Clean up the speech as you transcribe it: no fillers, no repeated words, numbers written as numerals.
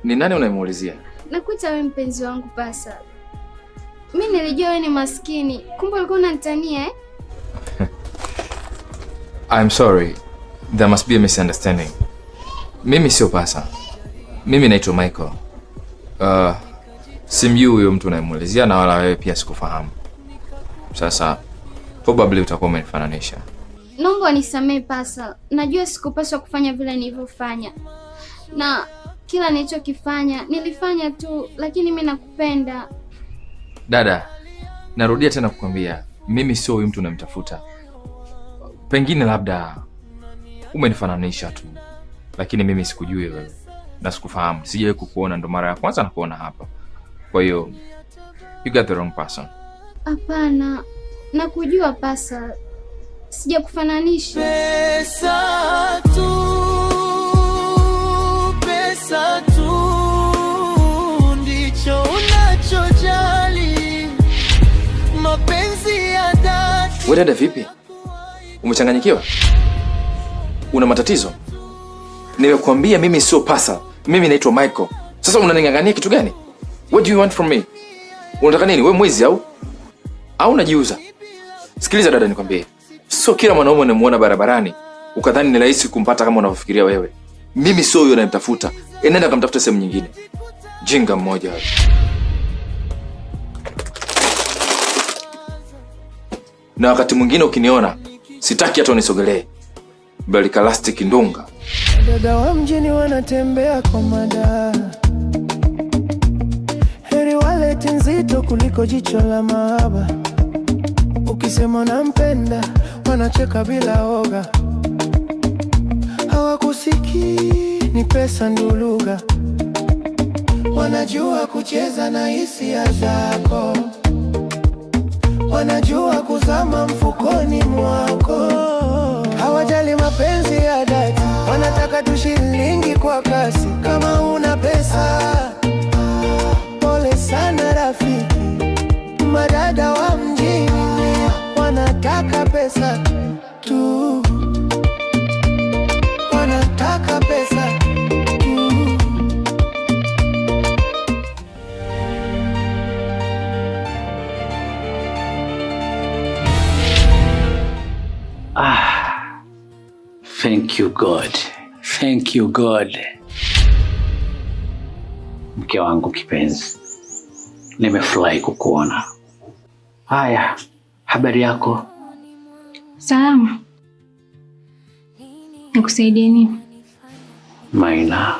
Ni nani unayemuulizia? Nakuita wewe mpenzi wangu Pasa. Mimi nilijua wewe ni maskini, kumbe ulikuwa unanitania eh? I'm sorry. There must be a misunderstanding. Mimi sio Pasa. Mimi naitwa Michael. Simjui huyo mtu unayemuulizia na wala wewe pia sikufahamu. Sasa probably utakuwa umenifananisha. Naomba unisamehe Pasa. Najua sikupaswa kufanya vile nilivyofanya. Na kila nilichokifanya nilifanya tu, lakini mimi nakupenda. Dada, narudia tena kukwambia, mimi sio huyu mtu unamtafuta. Pengine labda umenifananisha tu, lakini mimi sikujui wewe na sikufahamu, sijawahi kukuona, ndo mara ya kwanza nakuona hapa. Kwa hiyo you got the wrong person. Hapana, nakujua Pasa, sijakufananisha. Pesa tu, pesa tu ndicho unachojali, mapenzi ya dhati. Wewe dada, vipi? Umechanganyikiwa? Una matatizo? Nimekuambia mimi sio Pasa, mimi naitwa Michael. Sasa unaning'ang'ania kitu gani? What do you want from me? Unataka nini? Wewe mwizi au? Au unajiuza? Sikiliza dada, nikwambie, sio kila mwanaume unamuona barabarani ukadhani ni rahisi kumpata kama unavyofikiria wewe. Mimi sio huyo unayemtafuta. Nenda kamtafuta sehemu nyingine. Jinga mmoja wewe. Na wakati mwingine ukiniona, sitaki hata unisogelee. Balikalastic ndunga. Dada wa mjini wanatembea kwa mada, heri waleti nzito kuliko jicho la mahaba. Ukisema nampenda wanacheka bila oga, hawakusikii ni pesa ndio lugha. Wanajua kucheza na hisia zako, wanajua kuzama mfukoni mwako. Hawajali mapenzi ya dhati, wanataka tu shilingi kwa kasi. Kama una pesa, pole sana rafiki. Madada wa mjini wanataka pesa tu, wanataka pesa tu. Ah, thank you God. Thank you God. Mke wangu kipenzi, nimefurahi kukuona. Haya, habari yako? Salama. Nikusaidie nini? Maina,